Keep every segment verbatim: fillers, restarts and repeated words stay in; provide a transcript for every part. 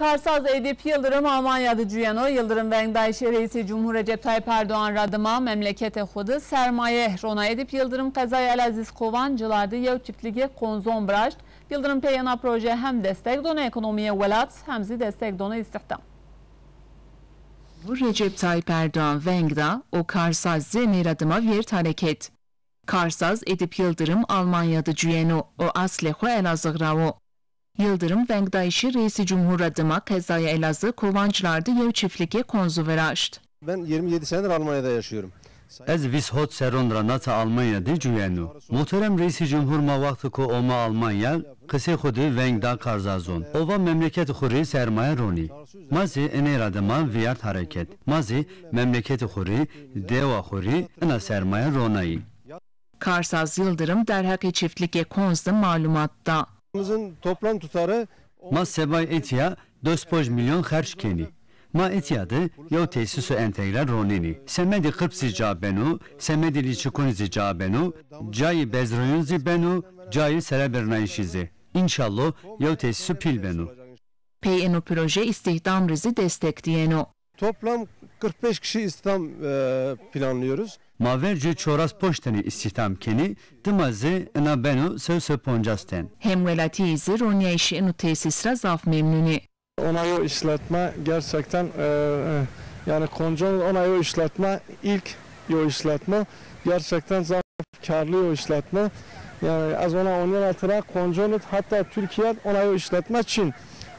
Karsaz Edîp Yildirim Almanya de cuyeno. Yildirim vengdayîşê Reîsê Cumhur Recep Tayyip Erdoğan ra dima memleketê xwu de sermaye rona. Edîp Yildirim qezaya Elazîz Kovan Cilar de yew çiftligê konzon viraşt. Yildirim pey ina proje hem destek dono ekonomiyê welat hem zî destek dono îstihdam. Cumhur Recep Tayyip Erdoğan veng da û Karsaz zî nê ra dima vîyert hareket. Karsaz Edîp Yildirim Almanya de cuyeno û aslê xwu Elazığ ra wo. Yildirim vengdayîşê Reîsê Cumhur ra dima qezaya Elazığ Kovan Cilar de yew çiftligê konzon viraşt. Ben yirmi yedi senedir Almanya'da yaşıyorum. Ez vîst hot serron ra nata Almanya de cuyeno. Muhterem Reîsê Cumhur ma wextê ku ome Almanya, qisê xwu de veng da karzazon. O va memleketê xwu rê sermaye ronî. Ma zî inê ra dima vîyert hareket. Ma zî memleketê xwu rê, dewa xwu rê ina sermaye ronayî. Karsaz Yildirim derheqê çiftligê konz de malumat da. Bizim toplam tutarı Ma sebay îtya dos poj milyon xerc kenî. Ma îtya de yew tesîso entegre ronenî. Semedê qirp zî ca beno, semedê lîçikon zî ca beno, cayê bezroyon zî beno, cayê serebirnayîşî zî. Înşallah yew tesîso pîl beno. Pey eno proje îstihdam rê zî destek dîyeno. Toplam kırk beş kişi istihdam, e, planlıyoruz. Ma vercu çoras ponc tenî îstihdam kenî, dima zî ina beno sew sew poncas ten. Hemwelatîyî zî ronîyayîşê ino tesîs ra zaf memnun ê. Ona yo işletme gerçekten, e, e, yani Koncon ona yo işletme, ilk yo işletme. Gerçekten zaf karlı yo işletme. Yani ez ona onîyena tira Konconit hatta Türkiye ona yo işletme çin.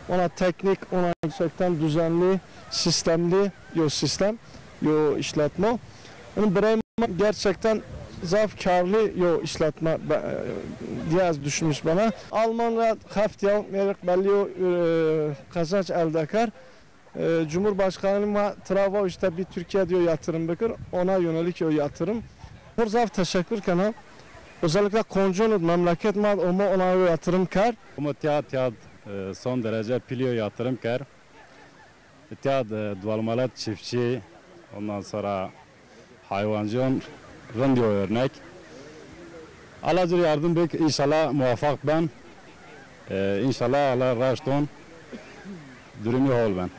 Ona teknik, ona gerçekten düzenli, sistemli yo sistem, yo işletme. Onun birey ma gerçekten zaf karlı yo işletme be-, diye ez düşünmüş bana. Alman ra heft ya, merek belli yo, e, kazanç elde kar. E, Cumhurbaşkanı ma tira va işte bir Türkiye diyor yatırım bikir, ona yönelik o yatırım. Zaf teşekkür kena. Özellikle Koncon memleket ma omo ona yatırım kar. Omo tiyat tiyat, e, son derece pîl yo yatırım kar. Tiyat, e, dualmalet çiftçi, ondan sonra hayvancı on, rind yo örnek. Allah cir yardım bik, inşallah muvaffak ben. E, inşallah Allah raşt on, durumu hol ben.